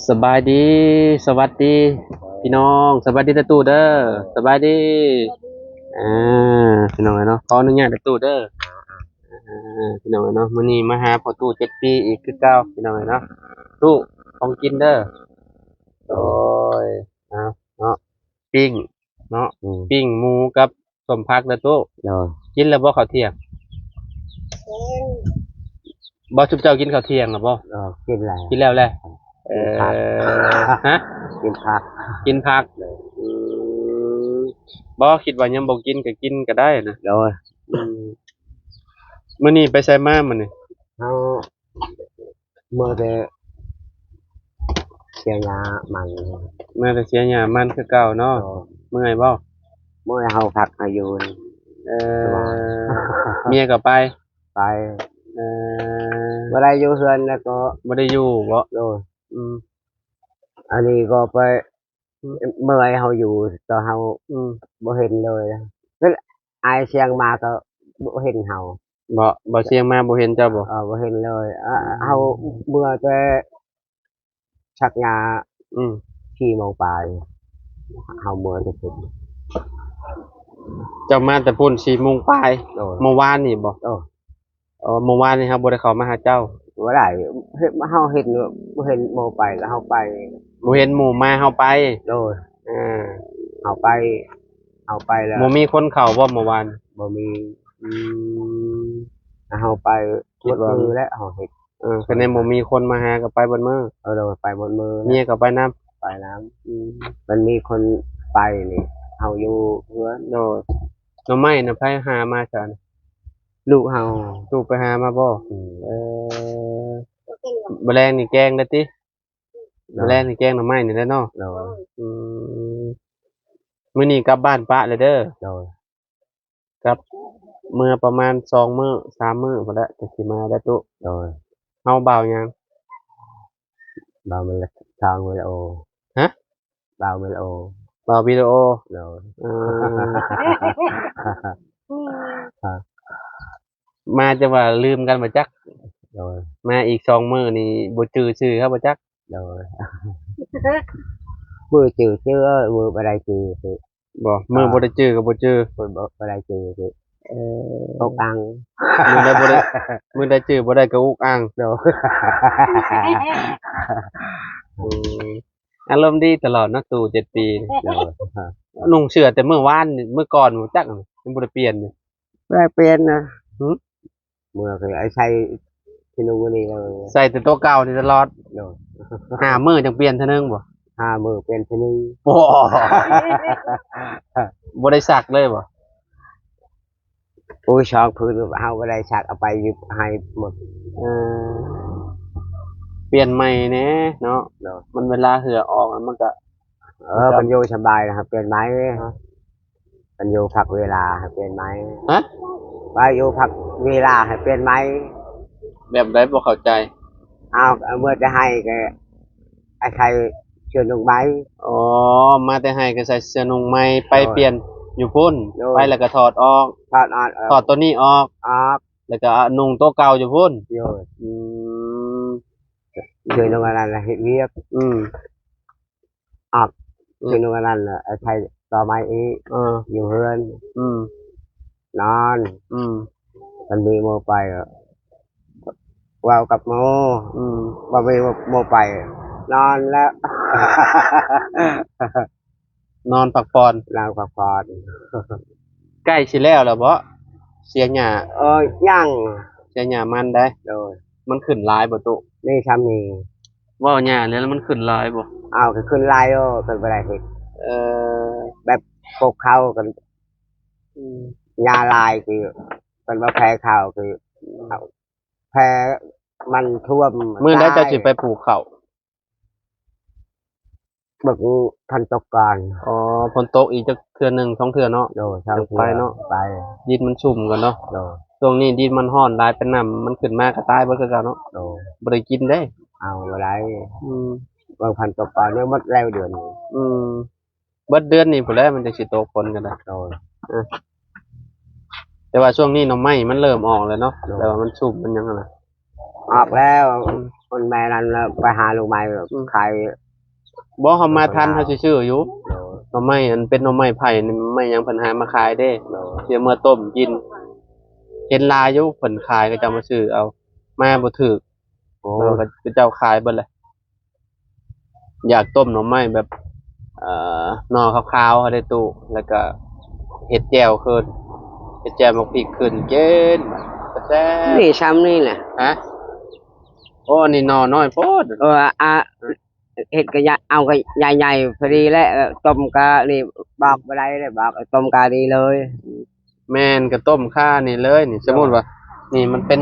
ສະບາຍດີ ສະຫວັດດີພີ່ນ້ອງ ສະບາຍດີຕາຕູ້ເດີ ສະບາຍດີ ອ່າ ພີ່ນ້ອງເອີຍເນາະ ຂໍອະນຸຍາດຕາຕູ້ເດີ ອ່າ ພີ່ນ້ອງເອີຍເນາະ ມື້ນີ້ມາຫາພໍ່ຕູ້ເຈັດປີອີກຄືເກົ່າ ພີ່ນ້ອງເອີຍເນາະ ຕູ້ ຂອງກິນເດີ ໂດຍ ເອົາເນາະ ປີ້ງເນາະ ອືມ ປີ້ງໝູກັບ ສົ້ມຜັກເດີຕູ້ ໂດຍ ກິນແລ້ວບໍ່ເຂົ້າທ່ຽງ? ບໍ່ ຊຸມເຈົ້າກິນເຂົ້າທ່ຽງແລ້ວບໍ່? ເອີ ກິນແລ້ວ ກິນແລ້ວແຫຼະ ເອີ ກິນຜັກ ຮະ? ກິນຜັກ ກິນຜັກ ໂດຍ ອືມ ບໍ່ ຄິດວ່າຍັງບໍ່ກິນກໍກິນກໍໄດ້ນະ ໂດຍ ອືມ ມື້ນີ້ໄປໃສມາມື້ນີ້? ເຮົາ ເມື່ອແຕ່ເສຍຫຍ້າມັນ ເມື່ອແຕ່ເສຍຫຍ້າມັນຄືເກົ່າເນາະ ໂດຍ ເມື່ອຍບໍ່? ເມື່ອຍ ເຮົາພັກເຮົາຢູ່ ເອີ ສະບາຍ ເມຍກໍໄປ ໄປ ເອີ ບໍ່ໄດ້ຢູ່ເຮືອນແລ້ວກໍ ບໍ່ໄດ້ຢູ່ບໍ່? ໂດຍ ອືມ ອັນນີ້ກໍໄປ ເມື່ອຍເຮົາຢູ່ ແຕ່ເຮົາ ອືມ ບໍ່ເຫັນເລີຍ ອາຍສຽງມາກໍບໍ່ເຫັນເຮົາ ບໍ່ ບໍ່ສຽງມາບໍ່ເຫັນເຈົ້າບໍ່? ເອີ ບໍ່ເຫັນເລີຍ ອືມ ເຮົາເມື່ອແຕ່ສັກຫຍ້າ ອືມ ສີ່ໂມງປາຍ ເຮົາເມື່ອແຕ່ພຸ້ນ ເຈົ້າມາແຕ່ພຸ້ນສີ່ໂມງປາຍ ໂດຍ ເມື່ອວານນີ້ບໍ່? ໂດຍ ອໍ ເມື່ອວານນີ້ເຮົາບໍ່ໄດ້ເຂົ້າມາຫາເຈົ້າ ບໍ່ໄດ້ ເຫັນ ເຮົາເຫັນ ເຫັນໝໍໄປແລ້ວເຮົາໄປ ບໍ່ເຫັນໝູມາເຮົາໄປ ໂດຍ ເອີ ເຮົາໄປ ເຮົາໄປແລ້ວ ບໍ່ມີຄົນເຂົ້າບໍ່ເມື່ອວານ? ບໍ່ມີ ອືມ ເຮົາໄປ ຄິດວ່າ ໝົດມື້ແລ້ວເຮົາເຮັດ ເອີ ຄັນແມ່ນບໍ່ມີຄົນມາຫາກໍໄປເບິດມື້ ເອີ ໂດຍ ໄປໝົດມື້ ເມຍກໍໄປນຳ ໄປນຳ ອືມ ມັນມີຄົນໄປນີ້ ເຮົາຢູ່ເຮືອນ ໂດຍ ໜໍ່ໄມ້ນະໃຜຫາມາຊະ? ລູກເຮົາ ລູກໄປຫາມາບໍ່? ອືມ ເອີ ມື້ແລງນີ້ແກງໄດ້ຕິ? ໂດຍ ມື້ແລງນີ້ແກງໜໍ່ໄມ້ນີ້ແຫຼະເນາະ ໂດຍ ອືມ ມື້ນີ້ກັບບ້ານປະແລ້ວເດີ ໂດຍ ກັບເມືອປະມານສອງມື້ສາມມື້ພຸ້ນແຫຼະ ຈັ່ງຊິມາໄດ້ຕູ້ ໂດຍ ເຮົາບ່າວຫຍັງ? ບ່າວເມລະ ທາງເມລະໂອ ຮະ? ບ່າວເມລະໂອ ບ່າວວິດີໂອ ໂດຍ ເອີ ມາຈັ່ງວ່າລືມກັນບໍ່ຈັກ ໂດຍ ມາອີກສອງມື້ນີ້ບໍ່ຈື່ຊື່ເຮົາບໍ່ຈັກ ໂດຍ ມື້ຈື່ຈື່ ມື້ບໍ່ໄດ້ຈື່ຄື ບໍ່ ມື້ບໍ່ໄດ້ຈື່ກໍບໍ່ຈື່ ບໍ່ ບໍ່ໄດ້ຈື່ຄື ເອີ ອົກອັ່ງ ມື້ໃດບໍ່ໄດ້ ມື້ໃດຈື່ບໍ່ໄດ້ກໍອົກອັ່ງ ໂດຍ ອືມ ອາລົມດີຕະຫຼອດເນາະ ຕູ້ເຈັດປີ ໂດຍ ນຸ່ງເສື້ອແຕ່ມື້ວານນີ້ ມື້ກ່ອນບໍ່ຈັກ ຍັງບໍ່ໄດ້ປ່ຽນຢູ່ ບໍ່ໄດ້ປ່ຽນນະ ຫື? ເມື່ອຄືໄອ້ໃສ່ທີ່ນຸ່ງອັນນີ້ເລີຍ ໃສ່ແຕ່ຕົວເກົ່ານີ້ຕະຫຼອດ ໂດຍ ຫ້າມື້ຈັ່ງປ່ຽນເທື່ອໜຶ່ງບໍ່? ຫ້າມື້ປ່ຽນເທື່ອໜຶ່ງ ໂອ້ ບໍ່ໄດ້ຊັກເລີຍບໍ່? ໂອ້ຍ ຊອກພື້ນເຮົາບໍ່ໄດ້ຊັກ ເອົາໄປຢູ່ໃຫ້ໝົດ ເອີ ປ່ຽນໃໝ່ແດ່ເນາະ ໂດຍ ມັນເວລາເຫື່ອອອກມັນກະ ເອີ ມັນຢູ່ສະບາຍນະ ປ່ຽນໃໝ່ ຮະ? ມັນຢູ່ພັກເວລາໃຫ້ປ່ຽນໃໝ່ ຮະ? ວ່າຢູ່ພັກເວລາໃຫ້ປ່ຽນໃໝ່ ແບບໃດບໍ່ເຂົ້າໃຈ? ອ້າວ ເມື່ອແຕ່ໃຫ້ກໍອາໄສເສື້ອນຸ່ງໃໝ່ ອໍ ມາແຕ່ໃຫ້ກໍໃສ່ເສື້ອນຸ່ງໃໝ່ ໄປ ໂດຍ ປ່ຽນຢູ່ພຸ້ນ ໂດຍ ໄປແລ້ວກໍຖອດອອກ ຖອດອອກ ເອີ ຖອດໂຕນີ້ອອກ ອອກ ແລ້ວກໍນຸ່ງໂຕເກົ່າຢູ່ພຸ້ນ ໂດຍ ອືມ ເສື້ອນຸ່ງອັນນັ້ນລະເຮັດວຽກ ອືມ ອອກ ອືມ ເປັນວ່ານັ້ນແຫຼະ ໃຊ້ຕໍ່ໄມ້ອີກ ເອີ ຢູ່ເຮືອນ ອືມ ນອນ ອືມ ຄັນມີໝູ່ໄປ ເວົ້າກັບໝູ່ ອືມ ບໍ່ມີໝູ່ໄປ ນອນແລ້ວ ນອນພັກຜ່ອນ ນອນພັກຜ່ອນ. ໃກ້ຊິແລ້ວແລ້ວບໍ່? ເສຍຫຍ້າ ເອີ ຍັງ ເສຍຫຍ້າມັນໄດ໋ ໂດຍ ມັນຂຶ້ນຫຼາຍບໍ່ຕຸ? ມີຊ່ຳນີ້ ເວົ້າຫຍ້າແລ້ວມັນຂຶ້ນຫຼາຍບໍ່? ອ້າວ ກໍຂຶ້ນຫຼາຍຢູ່ ເພິ່ນບໍ່ໄດ້ເຮັດ ເອີ ແບບປູກເຂົ້າກັນ ອືມ ຫຍ້າຫຼາຍຄື ເພິ່ນວ່າແພເຂົ້າຄື ອືມ ເຂົ້າ ແພມັນຖ້ວມ ມື້ໃດເຈົ້າຊິໄປປູກເຂົ້າ? ເບິ່ງຝົນຕົກກ່ອນ ອໍ ຝົນຕົກອີກຈັກເທື່ອໜຶ່ງສອງເທື່ອເນາະ ໂດຍ ສອງເທື່ອ ຈັ່ງໄປເນາະ ໄປ ດິນມັນຊຸ່ມກ່ອນເນາະ ໂດຍ ຊ່ວງນີ້ດິນມັນຮ້ອນຫຼາຍ ເປັນນ້ຳມັນຂຶ້ນມາກໍຕາຍເບິດຄືເກົ່າເນາະ ໂດຍ ບໍ່ໄດ້ກິນເດ້ ເອົາບໍ່ໄດ້ ອືມ ເບິ່ງຝົນຕົກກ່ອນ ຍັງໝົດແລ້ວເດືອນນີ້ ອືມ ເບິດເດືອນນີ້ພຸ້ນແຫຼະ ມັນຈັ່ງຊິຕົກຝົນກໍໄດ້ ໂດຍ ເອີ ແຕ່ວ່າຊ່ວງນີ້ໜໍ່ໄມ້ມັນເລີ່ມອອກແລ້ວເນາະ ໂດຍ ແຕ່ວ່າມັນຊຸ່ມມັນຫຍັງຫັ້ນນະ ອອກແລ້ວ ອືມ ຄົນແມ່ນັ້ນລະໄປຫາລູກໄມ້ ອືມ ຂາຍ. ບໍ່ ເຮົາມາທັນ ເຮົາຊິຊື້ຢູ່. ໂດຍ. ໜໍ່ໄມ້ ອັນເປັນໜໍ່ໄມ້ໄຜ່ນີ້ ໄມ້ຫຍັງເພິ່ນຫາມາຂາຍເດ້. ໂດຍ. ຊິເອົາເມືອຕົ້ມກິນ ເຫັນຫຼາຍຢູ່ ເພິ່ນຂາຍ ເຂົາເຈົ້າມາຊື້ເອົາ ມາບໍ່ຖືກ. ໂອ້ ເຂົາເຈົ້າຂາຍເບິດແຫຼະ. ຢາກຕົ້ມໜໍ່ໄມ້ແບບ ເອີ ໜໍ່ຂາວໆ ເຮົາໄດ້ຕູ້ ແລ້ວກໍເຮັດແຈ່ວຄືນ ເຮັດແຈ່ວໝາກພິກຄືນ ກິນແຊບ. ນີ້ຊ່ຳນີ້ແຫຼະ. ຮະ? ໂອ້ ອັນນີ້ໜໍ່ນ້ອຍໂພດ. ເອີ ອາ ເຮັດກະຍະ ເອົາກະໃຫຍ່ໆ ພໍດີແຫຼະ. ເອີ ຕົ້ມກະນີ້ ບອກບໍ່ໄດ້ເດ້ ບອກ ຕົ້ມກະນີ້ເລີຍ. ແມ່ນ ກະຕົ້ມຄານີ້ເລີຍນີ້. ສົມມຸດວ່າ ນີ້ມັນເປັນ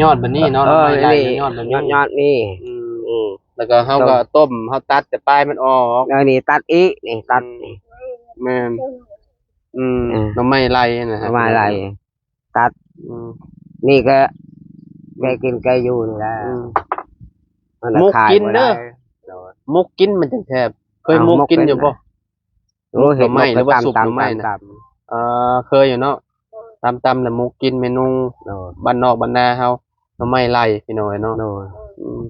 ຍອດໆ ແບບນີ້ເນາະ. ເອີ ໜໍ່ໄມ້ໄລ່ ນີ້ ຍອດໆ ແບບນີ້ ຍອດໆ ນີ້. ອືມ ອືມ ແລ້ວກໍເຮົາກໍຕົ້ມ ເຮົາຕັດແຕ່ປາຍມັນອອກ. ເອີ ນີ້ຕັດອີກ ນີ້ຕັດ ອືມ ນີ້. ແມ່ນ. ອືມ ເອີ ໜໍ່ໄມ້ໄລ່ນະ ໜໍ່ໄມ້ໄລ່ ຕັດ. ອືມ ນີ້ກໍແກະກິນແກະຢູ່ນີ້ແຫຼະ. ອືມ ມັນຂາຍບໍ່ໄດ້. ມຸກກິນເດີ ໂດຍ ມຸກກິນມັນຈັ່ງແຊບ. ເຄີຍມຸກກິນຢູ່ບໍ່? ມຸກ ໂອ້ ເຫັນໜໍ່ໄມ້ ໝົກ ຫຼືວ່າສຸບໜໍ່ໄມ້ນະ? ຕຳໆ ເອີ ເຄີຍຢູ່ເນາະ. ຕຳໆ ແລ້ວໝົກກິນ ເມນູ ໂດຍ ບ້ານນອກບ້ານນາເຮົາ ໜໍ່ໄມ້ໄລ່ ພີ່ນ້ອງເອີຍເນາະ. ໂດຍ. ອືມ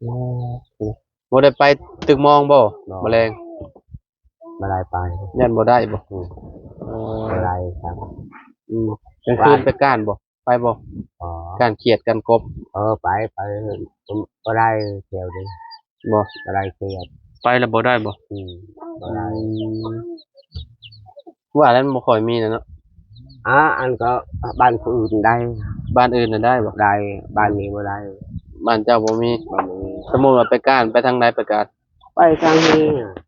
ໂອ້ ບໍ່ໄດ້ໄປຕຶກມອງບໍ່? ບໍ່ ມື້ແລງ ບໍ່ໄດ້ໄປ. ຢ້ານບໍ່ໄດ້ບໍ່? ອືມ ເອີ ບໍ່ໄດ້ຄັບ. ອືມ ກາງຄືນໄປກ້ານບໍ່? ໄປບໍ່? ອໍ ກ້ານຂຽດກ້ານກົບ. ເອີ ໄປ ໄປ ບໍ່ໄດ້ທ່ຽວນີ້. ບໍ່ ບໍ່ໄດ້ຂຽດ. ໄປແລ້ວບໍ່ໄດ້ບໍ່? ອືມ ບໍ່ໄດ້. ອືມ ວ່າແລ້ວມັນບໍ່ຄ່ອຍມີແລ້ວເນາະ. ອາ ອັນກໍບ້ານຜູ້ອື່ນໄດ້. ບ້ານອື່ນນະໄດ້ບໍ່? ໄດ້ ບ້ານນີ້ບໍ່ໄດ້. ບ້ານເຈົ້າບໍ່ມີ? ບໍ່ມີ. ສົມມຸດວ່າໄປກ້ານ ໄປທາງໃດໄປກ້ານ? ໄປທາງນີ້.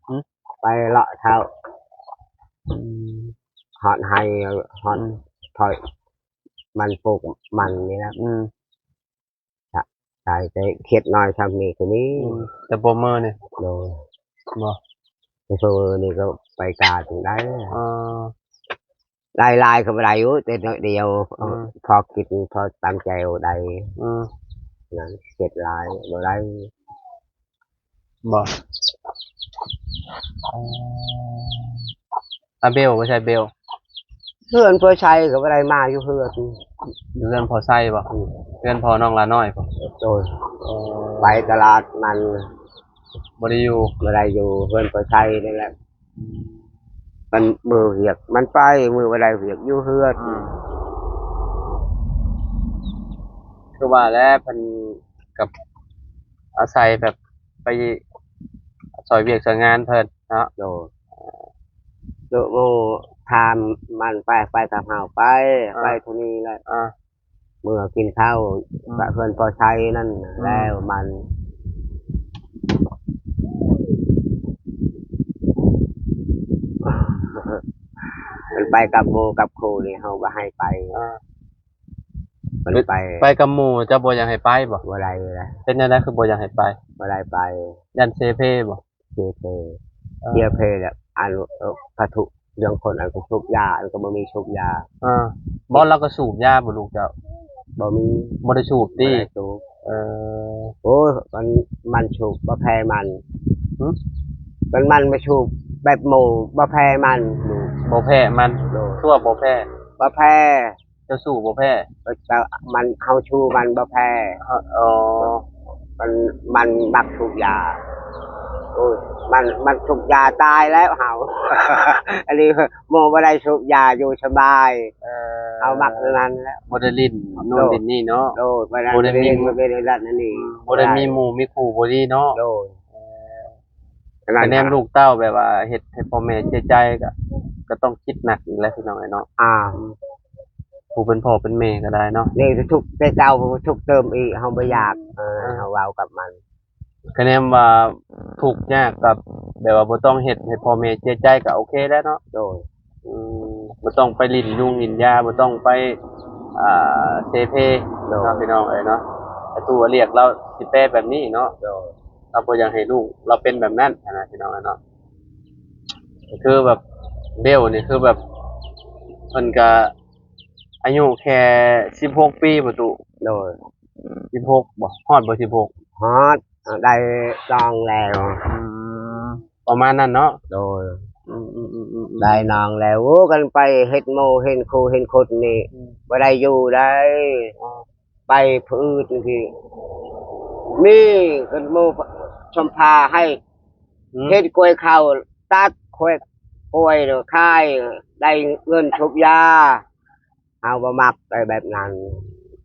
ຫື? ໄປເລາະເທົ່າ ອືມ ຮອດໄຮ່ ຮອດ ອືມ ຖອຍ ມັນປູກມັນນີ້ນະ. ອືມ ຕາຍແຕ່ເຂດນ້ອຍຊ່ຳນີ້ກໍມີ. ອືມ ແຕ່ບໍ່ເມີນີ້. ໂດຍ. ບໍ່ ແຕ່ເພິ່ນນີ້ກໍໄປການໄດ້. ເອີ ຫຼາຍໆ ກໍບໍ່ໄດ້ຢູ່ ແຕ່ໜ້ອຍດຽວ. ອືມ ພໍກິນ ພໍຕາມໃຈໄດ້. ອືມ ນັ້ນ ເຮັດຫຼາຍບໍ່ໄດ້. ບໍ່ ອາ ອາເບວ ບໍ່ໃຊ່ເບວ. ເຮືອນພໍ່ໄຊກໍບໍ່ໄດ້ມາຢູ່ເຮືອນ. ຢູ່ເຮືອນພໍ່ໄຊບໍ່? ອືມ ເຮືອນພໍ່ນ້ອງຫຼ້ານ້ອຍບໍ່? ໂດຍ. ອໍ ໄປຕະຫຼາດມັນ ບໍ່ໄດ້ຢູ່ ບໍ່ໄດ້ຢູ່ເຮືອນພໍ່ໄຊນີ້ແຫຼະ. ອືມ ມັນມື້ວຽກມັນໄປ ມື້ບໍ່ໄດ້ວຽກຢູ່ເຮືອນ. ອືມ ຄືວ່າແຫຼະ ເພິ່ນ ກັບອາໄສແບບໄປຊ່ອຍວຽກຊ່ອຍງານເພິ່ນເນາະ. ໂດຍ. ໂດຍ ໂອ້ ຖາມມັນໄປ ໄປກັບເຮົາໄປ. ອາ ໄປເທົ່ານີ້ແຫຼະ. ອາ ເມື່ອກິນເຂົ້າ ອືມ ກະເຮືອນພໍ່ໄຊນັ້ນ ອືມ ແລ້ວມັນ ມັນໄປກັບໝູ່ກັບຄູ່ນີ້ ເຮົາບໍ່ໃຫ້ໄປ. ອາ ມັນໄປ ໄປກັບໝູ່ ເຈົ້າບໍ່ຢາກໃຫ້ໄປບໍ່? ບໍ່ໄດ້ເລີຍ. ເປັນແນວໃດຄືບໍ່ຢາກໃຫ້ໄປ? ບໍ່ໄດ້ໄປ ຢ້ານເສເພບໍ່? ເສເພ. ເອີ ເສເພແຫຼະ ອັນ ເອີ ພະທຸ ເລື່ອງຄົນ ອັນກໍສູບຢາ ອັນກໍບໍ່ມີສູບຢາ. ເອີ ບໍ່ ລາວກໍສູບຢາບໍ່ລູກເຈົ້າ? ບໍ່ມີ. ບໍ່ໄດ້ສູບຕິ? ບໍ່ໄດ້ສູບ. ເອີ ໂອ້ຍ ມັນ ມັນສູບບໍ່ແພ້ມັນ. ຫື? ມັນ ມັນມາສູບແບບໝູ່ບໍ່ແພ້ມັນ. ບໍ່ແພ້ມັນ. ໂດຍ. ຄືວ່າບໍ່ແພ້? ບໍ່ແພ້. ເຈົ້າສູ້ບໍ່ແພ້? ເອີ ມັນ ເຮົາສູ້ມັນບໍ່ແພ້. ເອີ ມັນ ມັນມັກສູບຢາ. ໂອ້ຍ ມັນ ມັນສູບຢາຕາຍແລ້ວເຮົາ. ອັນນີ້ໝູ່ບໍ່ໄດ້ສູບຢາ ຢູ່ສະບາຍ. ເອີ ເຮົາມັກແນວນັ້ນແຫຼະ ບໍ່ໄດ້ຫຼິ້ນໂນ່ນຫຼິ້ນນີ້ເນາະ. ໂດຍ ບໍ່ໄດ້ຫຼິ້ນ ບໍ່ໄດ້ຫຼິ້ນອັນນັ້ນນີ້ ອືມ ບໍ່ໄດ້ມີໝູ່ມີຄູ່ບໍ່ດີເນາະ. ໂດຍ. ເອີ ກະແນມລູກເຕົ້າແບບວ່າເຮັດໃຫ້ພໍ່ແມ່ເສຍໃຈ ກະ ກະຕ້ອງຄິດໜັກອີກແຫຼະພີ່ນ້ອງເອີຍເນາະ. ອ່າ ຜູ້ເປັນພໍ່ເປັນແມ່ກະໄດ້ເນາະ ນີ້ທຸກແຕ່ເກົ່າ ທຸກເຕີມອີກ ເຮົາບໍ່ຢາກ. ເອີ ເຮົາເວົ້າກັບມັນ ກະແນມວ່າທຸກຍາກກັບແບບວ່າບໍ່ຕ້ອງເຮັດໃຫ້ພໍ່ແມ່ເສຍໃຈກະໂອເຄແລ້ວເນາະ. ໂດຍ. ອືມ ບໍ່ຕ້ອງໄປຫຼິ້ນຍຸງຫຼິ້ນຢາ ບໍ່ຕ້ອງໄປ ອ່າ ເສເພ ໂດຍ ເນາະ ພີ່ນ້ອງເອີຍເນາະ. ແຕ່ຕູ້ອາລຽກລາວຊິແປແບບນີ້ເນາະ. ໂດຍ. ລາວບໍ່ຢາກໃຫ້ລູກລາວເປັນແບບນັ້ນຫັ້ນນະ ພີ່ນ້ອງເອີຍເນາະ. ຄືແບບເບວນີ້ຄືແບບເພິ່ນກະອາຍຸແຄ່ສິບຫົກປີບໍ່ຕູ້? ໂດຍ. ສິບຫົກບໍ່? ຮອດບໍ່ສິບຫົກ? ຮອດ ໄດ້ນ້ອງແລ້ວ. ອືມ ປະມານນັ້ນເນາະ. ໂດຍ. ອືມໆໆໆ ໄດ້ນ້ອງແລ້ວ. ໂອ້ ກັນໄປເຮັດໝູ່ເຮັດຄູ່ເຮັດຄົນນີ້ ອືມ ບໍ່ໄດ້ຢູ່ໄດ໋. ອໍ ໄປຜູ້ອື່ນທີ່ ມີເງິນໝູ່ຊົມພາໃຫ້ ອືມ ເຮັດກ້ວຍເຂົ້າ ຕັດກ້ວຍ ກ້ວຍຂາຍ ໄດ້ເງິນຊຸບຢາ ເຮົາບໍ່ມັກໄດ້ແບບນັ້ນ.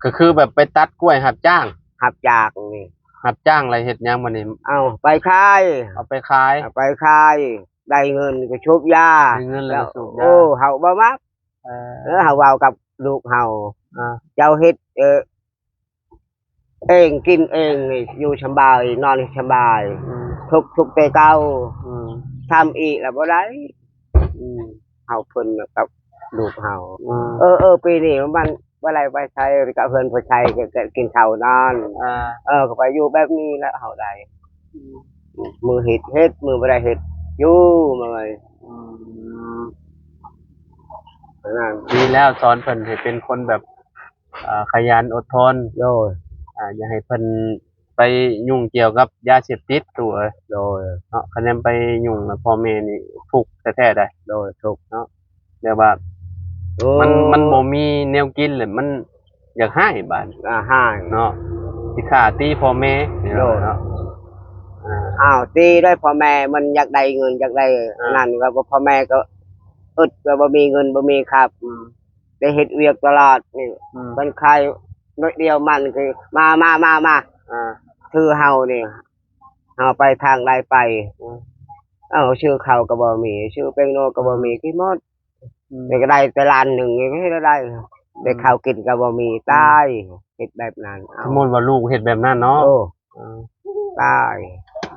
ກໍຄືແບບໄປຕັດກ້ວຍຮັບຈ້າງ? ຮັບຈ້າງນີ້. ຮັບຈ້າງແລ້ວເຮັດຫຍັງບັດນີ້? ເອົາໄປຂາຍ. ເອົາໄປຂາຍ? ເອົາໄປຂາຍ ໄດ້ເງິນກໍຊຸບຢາ. ໄດ້ເງິນແລ້ວກໍຊຸບຢາ. ໂອ້ ເຮົາບໍ່ມັກ. ເອີ ເອີ ເຮົາເວົ້າກັບລູກເຮົາ ອ່າ ເຈົ້າເຮັດ ເອີ ເອງກິນເອງນີ້ ຢູ່ສະບາຍ ນອນໃຫ້ສະບາຍ ອືມ ທຸກ ທຸກແຕ່ເກົ່າ ອືມ ທຳອີກລະບໍ່ໄດ້ ອືມ ເຮົາເພິ່ນກັບລູກເຮົາ ອືມ ເອີ ເອີ ປີນີ້ມັນບໍ່ໄດ້ໄປໃສ ກັບເຮືອນຜູ້ຊາຍ ກໍ ກໍກິນເຂົ້ານອນ ອ່າ ເອີ ກໍໄປຢູ່ແບບນີ້ແຫຼະເຮົາໄດ້ ອືມ ມື້ເຮັດເຮັດ ມື້ບໍ່ໄດ້ເຮັດຢູ່ ເມື່ອຍ ອືມ ນັ້ນ ດີແລ້ວ ສອນເພິ່ນໃຫ້ເປັນຄົນແບບ ອ່າ ຂະຫຍັນອົດທົນ ໂດຍ ອ່າ ຢ່າໃຫ້ເພິ່ນໄປຫຍຸ້ງກ່ຽວກັບຢາເສບຕິດ ຕູ້ເອີຍ ໂດຍ ເນາະ ຄັນແມ່ນໄປຫຍຸ້ງນຳພໍ່ແມ່ນີ້ທຸກແທ້ໆໃດ໋ ໂດຍ ທຸກເນາະ ແບບວ່າ ໂອ້ ມັນ ມັນບໍ່ມີແນວກິນແລ້ວ ມັນຢາກຮ້າຍບາດ ອ່າ ຮ້າຍເນາະ ຊິຂ້າຕີພໍ່ແມ່ ໂດຍ ເນາະ ອ່າ ອ້າວ ຕີໄດ້ພໍ່ແມ່ ມັນຢາກໄດ້ເງິນ ຢາກໄດ້ ອ່າ ນັ້ນ ກໍພໍ່ແມ່ກໍອຶດ ກໍບໍ່ມີເງິນ ບໍ່ມີຄຳ ອືມ ໄດ້ເຮັດວຽກຕະຫຼອດນີ້ ອືມ ເພິ່ນຂາຍໜ້ອຍດຽວມັນຄື ມາ ມາ ມາ ມາ ອ່າ ຄືເຮົານີ້ ເຮົາໄປທາງໃດໄປ ອືມ ເອົາ ຊື້ເຂົ້າກໍບໍ່ມີ ຊື້ແປ້ງນົວກໍບໍ່ມີ ອືມ ກິນໝົດ ອືມ ແຕ່ກໍໄດ້ແຕ່ລ້ານໜຶ່ງນີ້ ກໍເຮັດໄດ້ ອືມ ແຕ່ເຂົ້າກິນກໍບໍ່ມີ ອືມ ຕາຍ ເຮັດແບບນັ້ນ ເອົາ ສົມມຸດວ່າລູກເຮັດແບບນັ້ນເນາະ ໂອ້ ເອີ ຕາຍ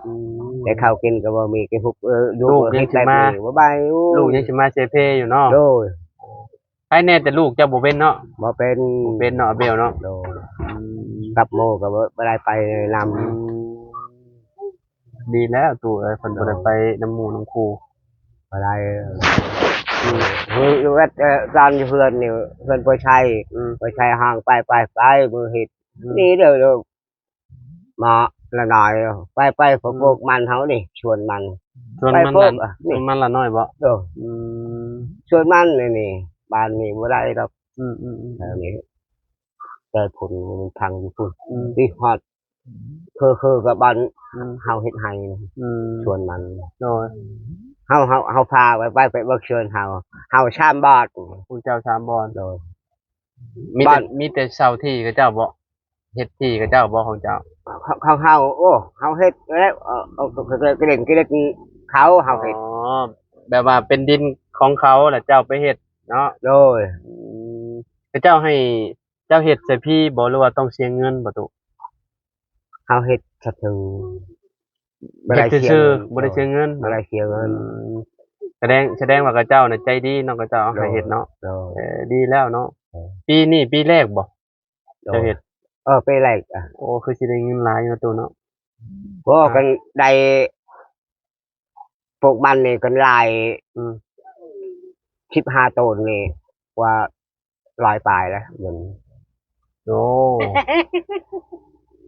ອືມ ແຕ່ເຂົ້າກິນກໍບໍ່ມີ ກໍທຸກ ເອີ ລູກຍັງຊິມາ ບໍ່ໄດ້ ລູກຍັງຊິມາເສເພຢູ່ເນາະ ໂດຍ ໃຜແນ່ແຕ່ລູກເຈົ້າບໍ່ເປັນເນາະ ບໍ່ເປັນ ບໍ່ເປັນເນາະ ອາເບວເນາະ ໂດຍ ອືມ ກັບໝູ່ກໍບໍ່ ບໍ່ໄດ້ໄປນຳ ອືມ ດີແລ້ວຕູ້ເອີຍ ເພິ່ນບໍ່ໄດ້ໄປນຳໝູ່ນຳຄູ່ ບໍ່ໄດ້ ອືມ ຄືຢູ່ວັດ ເອີ ຕອນຢູ່ເຮືອນນີ້ ເຮືອນພໍ່ໄຊ ອືມ ພໍ່ໄຊຮ້ອງ ໄປ ໄປ ໄປ ມື້ເຮັດ ອືມ ນີ້ເດີ ມາລະໜ້ອຍ ໄປ ໄປ ອືມ ໄປປູກມັນເຮົານີ້ ສວນມັນ ສວນມັນ ໄປປູກ ລະ ອະ ສວນມັນລະນ້ອຍບໍ? ໂດຍ ອືມ ສວນມັນນີ້ ນີ້ ບ້ານນີ້ບໍ່ໄດ້ດອກ ອືມໆໆ ແຖວນີ້ ແຕ່ພຸ້ນມັນພັງຢູ່ພຸ້ນ ອືມ ນີ້ຮອດ ອືມ ຄື ຄືກັບບ້ານ ອືມ ເຮົາເຮັດໄຮ່ ອືມ ສວນມັນ ໂດຍ ເຮົາ ເຮົາ ເຮົາພາໄປ ໄປ ໄປເບິ່ງສວນເຮົາ ເຮົາສາມບ່ອນ ພວກເຈົ້າສາມບ່ອນ ໂດຍ ມີແຕ່ ບ້ານ ມີແຕ່ເຊົ່າທີ່ເຂົາເຈົ້າບໍ? ເຮັດທີ່ເຂົາເຈົ້າບໍຂອງເຈົ້າ? ຂອງ ຂອງເຮົາ ໂອ້ ເຮົາເຮັດແລ້ວ ເອີ ເອີ ກະເລັນ ກະເລັນເຂົາ ເຮົາເຮັດ ອໍ ແບບວ່າເປັນດິນຂອງເຂົາ ແລ້ວເຈົ້າໄປເຮັດເນາະ? ໂດຍ ອືມ ເຂົາເຈົ້າໃຫ້ ເຈົ້າເຮັດໃສ່ຟຣີບໍ ຫຼືວ່າຕ້ອງເສຍເງິນບໍຕູ້? ເຮົາເຮັດສະເພາະ ບໍ່ໄດ້ເສຍເງິນ ເຮັດຊື່ໆ ບໍ່ໄດ້ເສຍເງິນ ບໍ່ໄດ້ເສຍເງິນ ອືມ ສະແດງ ສະແດງວ່າເຂົາເຈົ້ານະໃຈດີເນາະ ເຂົາເຈົ້າເອົາໃຫ້ເຮັດເນາະ ໂດຍ ເອີ ດີແລ້ວເນາະ ເອີ ປີນີ້ປີແລກບໍ? ໂດຍ ເຈົ້າເຮັດ ເອີ ປີແລກ ໂອ້ ຄືຊິໄດ້ເງິນຫຼາຍຢູ່ຕູ້ເນາະ ໂອ້ ອ່າ ກັນໄດ້ ປູກມັນນີ້ກັນຫຼາຍ ອືມ ສິບຫ້າໂຕນນີ້ ກວ່າ ຮ້ອຍປາຍແລ້ວເງິນ ໂອ້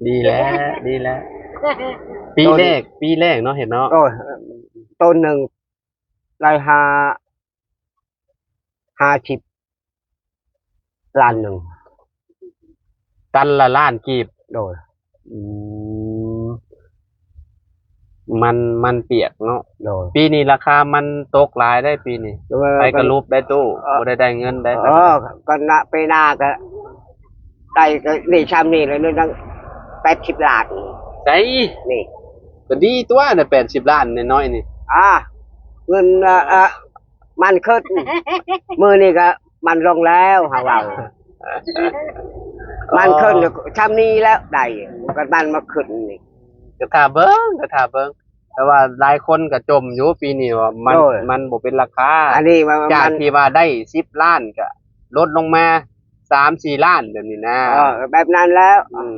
ດີແລ້ວ ດີແລ້ວ ປີແລກ ໂຕນ ປີແລກເນາະ ເຫັນເນາະ ໂອ້ຍ ໂຕນໜຶ່ງໄດ້ຫ້າ ຫ້າສິບລ້ານໜຶ່ງ ຕັນລະລ້ານກີບ ໂດຍ ອືມ ມັນ ມັນປຽກເນາະ ໂດຍ ປີນີ້ລາຄາມັນຕົກຫຼາຍໄດ໋ປີນີ້ ໂດຍ ໄປກະຫຼຸບໄດ໋ຕູ້ ເອີ ບໍ່ໄດ້ໄດ້ເງິນໄດ໋ ເອີ ກໍນະ ປີໜ້າກໍໄດ້ ກໍນີ້ຊ່ຳນີ້ແຫຼະ ໜຶ່ງຕັ້ງແປດສິບລ້ານ ໃສ ນີ້ ກໍດີຕົວະ ແປດສິບລ້ານນ້ອຍໆນີ້ ອ່າ ເງິນ ເອີ ເອີ ມັນຂຶ້ນ ມື້ນີ້ກໍມັນລົງແລ້ວ ເຮົາເວົ້າ ມັນຂຶ້ນ ອໍ ຊ່ຳນີ້ແລ້ວໄດ້ ມັນ ມັນມາຂຶ້ນນີ້ ກໍຖ້າເບິ່ງ ກໍຖ້າເບິ່ງ ແຕ່ວ່າຫຼາຍຄົນກໍຈົ່ມຢູ່ປີນີ້ວ່າມັນ ໂອ້ຍ ມັນບໍ່ເປັນລາຄາ ອັນນີ້ວ່າ ຈາກ ມັນ ທີ່ວ່າໄດ້ສິບລ້ານ ກໍລົດລົງມາສາມສີ່ລ້ານ ແບບນີ້ນະ ເອີ ແບບນັ້ນແລ້ວ ອືມ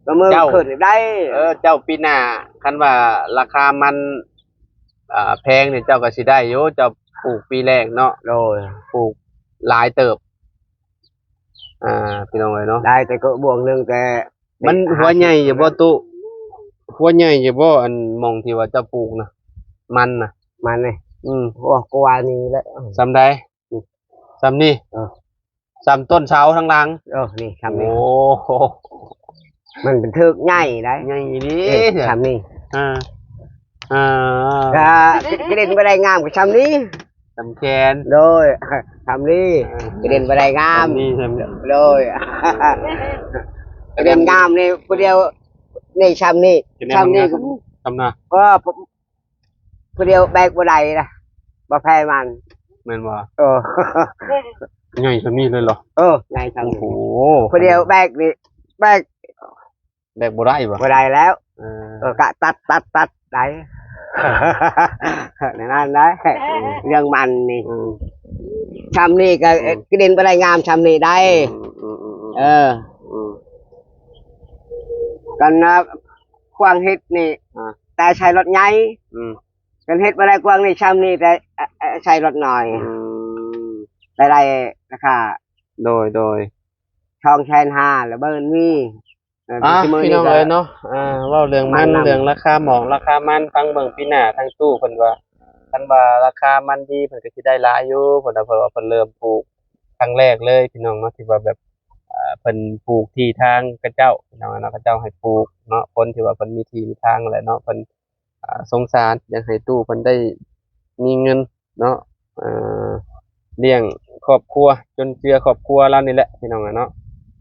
ກໍມື້ ເຈົ້າ ຂຶ້ນໄດ້ ເອີ ເຈົ້າ ປີໜ້າ ຄັນວ່າລາຄາມັນ ອ່າ ແພງນີ້ເຈົ້າກໍຊິໄດ້ຢູ່ ເຈົ້າປູກປີແລກເນາະ ໂດຍ ປູກຫຼາຍເຕີບ ອ່າ ພີ່ນ້ອງເອີຍເນາະ ໄດ້ແຕ່ກໍບວງໜຶ່ງ ແຕ່ມັນຫົວໃຫຍ່ຢູ່ບໍ່ຕູ້? ຫົວໃຫຍ່ຢູ່ບໍ່? ອັນໝ່ອງທີ່ວ່າເຈົ້າປູກນະ ມັນນະ ມັນນີ້ ອືມ ໂອ້ ກວ່ານີ້ແຫຼະ ສ່ຳໃດ? ສ່ຳນີ້ ເອີ ສ່ຳຕົ້ນເສົາທາງຫຼັງ ເອີ ນີ້ສ່ຳນີ້ ໂອ້ ມັນເປັນເທີກໃຫຍ່ໄດ໋ ໃຫຍ່ອີ່ຫຼີ ເອີ ຊ່ຳນີ້ ອ່າ ອ່າ ກະກະເດັນບໍ່ໄດ້ງາມກະຊ່ຳນີ້ ຊ່ຳແຂນ ໂດຍ ຊ່ຳນີ້ ອ່າ ກະເດັນບໍ່ໄດ້ງາມ ຊ່ຳນີ້ ຊ່ຳນີ້ ໂດຍ ກະເດັນງາມນີ້ຜູ້ດຽວ ນີ້ຊ່ຳນີ້ ກະເດັນ ຊ່ຳນີ້ ງາມ ກະ ຊ່ຳນະ ເອີ ຜູ້ດຽວແບກບໍ່ໄດ້ນະ ບໍ່ແພ້ມັນ ແມ່ນບໍ່? ເອີ ໃຫຍ່ຊ່ຳນີ້ເລີຍເຫລອ? ເອີ ໃຫຍ່ຊ່ຳນີ້ ໂອ້ໂຫ ຜູ້ດຽວແບກນີ້ ແບກ ແບກບໍ່ໄດ້ບໍ່? ບໍ່ໄດ້ແລ້ວ ເອີ ເອີ ກະຕັດ ຕັດ ຕັດໄດ້ ແນວນັ້ນໄດ້ ເລື່ອງມັນນີ້ ອືມ ຊ່ຳນີ້ກະ ອືມ ກະເດັນບໍ່ໄດ້ງາມຊ່ຳນີ້ໄດ້ ອືມ ອືມ ອືມ ເອີ ອືມ ກັນນະ ຂວາງເຮັດນີ້ ອ່າ ແຕ່ໃຊ້ລົດໃຫຍ່ ອືມ ຄັນເຮັດບໍ່ໄດ້ກວ້າງນີ້ຊ່ຳນີ້ ແຕ່ ເອີ ໃຊ້ລົດນ້ອຍ ອືມ ໄດ້ ໄດ້ລາຄາ ໂດຍ ໂດຍ ສອງແສນຫ້າ ລະເບິ່ງມີ ເອີ ອ່າ ພີ່ນ້ອງເອີຍເນາະ ອ່າ ເວົ້າເລື່ອງມັນ ມັນນຳ ເລື່ອງລາຄາໝອກລາຄາມັນ ຟັງເບິ່ງປີໜ້າທາງຕູ້ເພິ່ນວ່າ ຄັນວ່າລາຄາມັນດີ ເພິ່ນກະຊິໄດ້ຫຼາຍຢູ່ ເພິ່ນວ່າ ເພິ່ນວ່າເພິ່ນເລີ່ມປູກຄັ້ງແລກເລີຍ ພີ່ນ້ອງເນາະ ທີ່ວ່າແບບ ອ່າ ເພິ່ນປູກທີ່ທາງເຂົາເຈົ້າ ພີ່ນ້ອງເນາະ ເຂົາເຈົ້າໃຫ້ປູກເນາະ ຄົນທີ່ວ່າເພິ່ນມີທີ່ມີທາງແຫຼະເນາະ ເພິ່ນ ອ່າ ສົງສານ ຢາກໃຫ້ຕູ້ເພິ່ນໄດ້ມີເງິນເນາະ ເອີ ລ້ຽງຄອບຄົວ ຈຸນເຈືອຄອບຄົວລາວນີ້ແຫຼະ ພີ່ນ້ອງເນາະ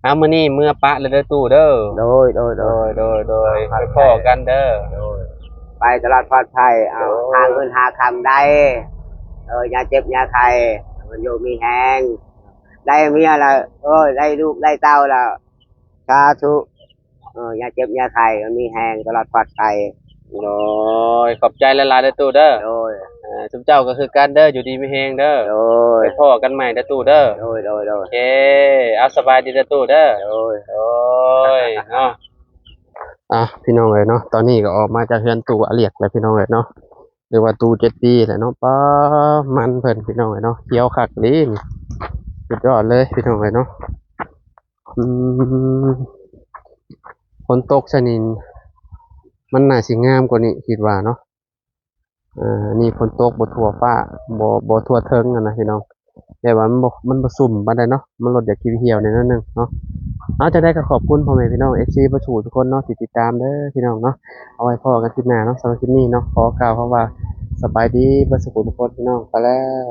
ອ່າ ມື້ນີ້ເມືອປະແລ້ວເດີຕູ້ເດີ ໂດຍ ໂດຍ ໂດຍ ໂດຍ ໂດຍ ໂດຍ ຂໍໃຫ້ພໍ້ກັນເດີ ໂດຍ ໄປຕະຫຼອດປອດໄພ ເອົາ ໂດຍ ຫາເງິນຫາຄຳໄດ້ ເອີ ຢ່າເຈັບຢ່າໄຂ້ ໃຫ້ມັນຢູ່ມີແຮງ ໄດ້ເມຍລະ ໂອ້ຍ ໄດ້ລູກໄດ້ເຕົ້າລະ ສາທຸ ເອີ ຢ່າເຈັບຢ່າໄຂ້ ມີແຮງຕະຫຼອດປອດໄພ ໂດຍ ຂອບໃຈຫຼາຍໆເດີຕູ້ເດີ ໂດຍ ເອີ ຊຸມເຈົ້າກະຄືກັນເດີ ຢູ່ດີມີແຮງເດີ ໂດຍ ໄປພໍ້ກັນໃໝ່ເດີຕູ້ເດີ ໂດຍ ໂດຍ ໂດຍ ໂອເຄ ເອົາ ສະບາຍດີເດີຕູ້ເດີ ໂດຍ ໂດຍ ເນາະ ອ່າ ພີ່ນ້ອງເອີຍເນາະ ຕອນນີ້ກະອອກມາຈາກເຮືອນຕູ້ອາຫຼຽກແລ້ວ ພີ່ນ້ອງເອີຍເນາະ ຫຼືວ່າຕູ້ເຈັດປີແຫຼະເນາະ ປ້າ ມັນເພິ່ນ ພີ່ນ້ອງເອີຍເນາະ ຂຽວຄັກເດ້ນີ້ ສຸດຍອດເລີຍ ພີ່ນ້ອງເອີຍເນາະ ອືມ ຝົນຕົກຊະນີ້ ມັນໜ້າຊິງາມກວ່ານີ້ ຄິດວ່າເນາະ ເອີ ອັນນີ້ຝົນຕົກບໍ່ທົ່ວຟ້າ ບໍ່ ບໍ່ທົ່ວເຖິງຫັ້ນນະ ພີ່ນ້ອງ ແຕ່ວ່າມັນບໍ່ ມັນບໍ່ຊຸ່ມປານໃດເນາະ ມັນລົດຢາກຂີ້ຫ່ຽວແດ່ໜ້ອຍໜຶ່ງເນາະ ເອົາ ຈັ່ງໃດກະຂອບຄຸນພໍ່ແມ່ພີ່ນ້ອງ ເອັຟຊີ ເບິດສູ່ທຸກຄົນເນາະ ທີ່ຕິດຕາມເດີ ພີ່ນ້ອງເນາະ ເອົາໄວ້ພໍ້ກັນຄລິບໜ້າເນາະ ສຳລັບຄລິບນີ້ເນາະ ຂໍກ່າວຄຳວ່າ ສະບາຍດີ ເບິດສູ່ທຸກຄົນ ພີ່ນ້ອງ ໄປແລ້ວ.